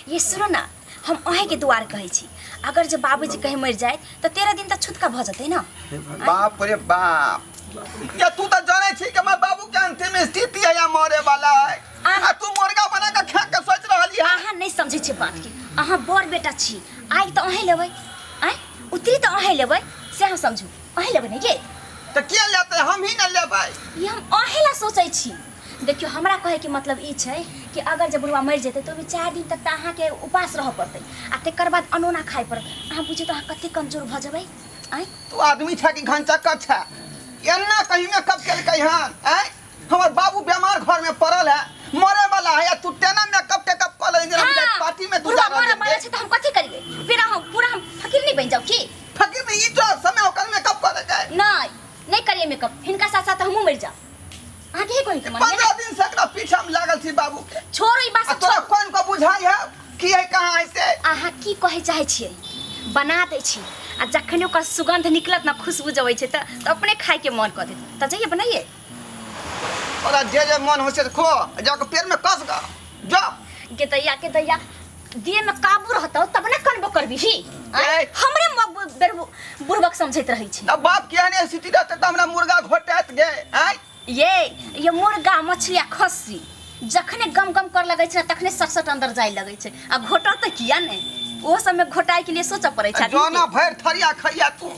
ये सुनो ना, हम अहें के दुआर कहै छी, अगर जे बाबूजी कहीं मरि जाए तऽ 13 दिन तक छुतका भऽ जेतै ना। बाप रे बाप, या तू तऽ जानै छी कि हमर बाबू के अंतिम स्थिति है, या मरे वाला है, आ तू मुर्गा बना के खा के सोच रहली है। अहाँ नहीं समझै छियै बात के, अहाँ बड़ बेटा छी, आगि तऽ अहें लेबै, आँय उतरी तऽ अहें लेबै, से अहाँ समझू, अहें लेबै ने ये। तऽ के लेतै, हम ही ने लेबै। ई हम अहें ला सोचै छी। देखियौ हमरा कहैके मतलब ई छै कि अगर जे बुढ़वा मरि जेतै तऽ ओहिमे 4 दिन तक तऽ अहाँके उपास रहऽ पड़तै आ तकर बाद अनोना खाइ पड़त। अहाँ बुझियौ तऽ अहाँ कते कमजोर भऽ जेबै। आँय तू आदमी छै कि घनचक्कर छै? एना कहीं मेकअप केलकै हन? आँय हमर बाबू बीमार घर में पड़ल है, मरे वाला है, या तू तेना मेकअप टेकअप कऽ लेने जेना हाँ, पार्टी में तू बुढ़वा जा रहल मरे वाला है। छै तऽ हम कथी करियै? फिर अहाँ पूरा हम फकीर नहि बनि जाउ की? फकीर नहीं, ई तो समय ओकर मेकअप कऽ लेलकै। नहि नहि करियै मेकअप, हिनका साथ साथ हमहूँ मरि जाउ। अहाँ के कोई के मन 15 दिन से एकरा पीछा में लागल छी बाबू के। छोड़ो ई बात। आ तोरा कोन को बुझाई है की है कहाँ है से? अहाँ की कहै चाहै छियै? बना दै छी आ जखन ओकर सुगंध निकलत ना, खुशबू जबै छै तऽ अपने खाय के मन कऽ देत। तऽ जाइए बनाइए। ओकरा जे जे मन होइ छै खो, जाके पेट में कस ग जा। के दैया के दैया, देह में काबू रहतौ तब ने कनबो करबिही। ए। हमरे बुड़बक समझैत रहै छै। तब बाप के एहन स्थिति रहतै तऽ हमरा मुर्गा घोटाइत गे। आँय ये मुर्गा मछली आ खस्सी जखने गम गम कर लगै छै तखने सट सट अंदर जाय लगै छै। आ घोटत तऽ किया नहि, ओहो सबमे घोटाय के लिए सोचऽ पड़ै छै आदमी के। जोना भरि थरिया खैया तू,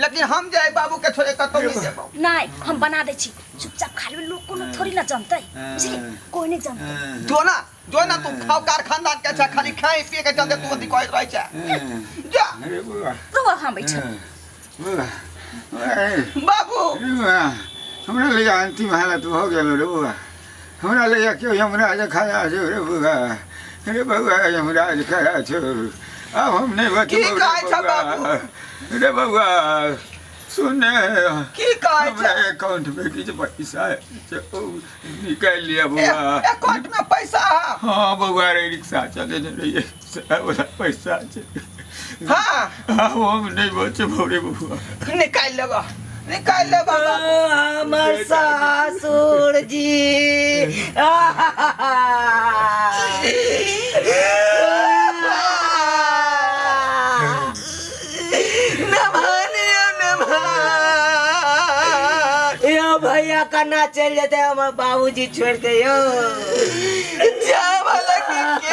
लेकिन हम जे बाबू के छोड़े कतौ नहि जेबौ। नहि हम बना दै छी, चुपचाप खा लेबै, लोग कोनो थोड़ी ना जनतै, बुझली? कोई नहीं जनतै। जोना जोना तू खाओ कारखाना के छै, खाली खाए पिए के चलते तू अथी कहैत रहै छै। जा अरे बउआ। रुआ हम बैठल। बउआ, ए, बाबू। अरे बउआ, हमरा ले अंतिम हालत हो गेल रे बउआ। हमरा ले क्यों यमराज खड़ा छौ रे बउआ? अरे बउआ यमराज खड़ा छौ, अब हम नहीं बचबौ की रे कहै छौ बउआ। बाबू? रे बउआ सुन, की कहै हमरा छौ? अकाउंट में किछु पैसा छौ, निकालि लिअ बउआ। अकाउंट में पैसा है? हाँ बउआ रे, रिक्शा चलेने रहियै, सएह वाला पैसा छै। हाँ। हाँ, हम नहीं बचबौ रे बउआ। निकालि लेबऽ, निकालि लेबऽ बाबू। हमर सासुर जी। नभानियो नभान। यो भैया कना चलि जेतै हमर बाबूजी छोड़ि के यो? जा भला के के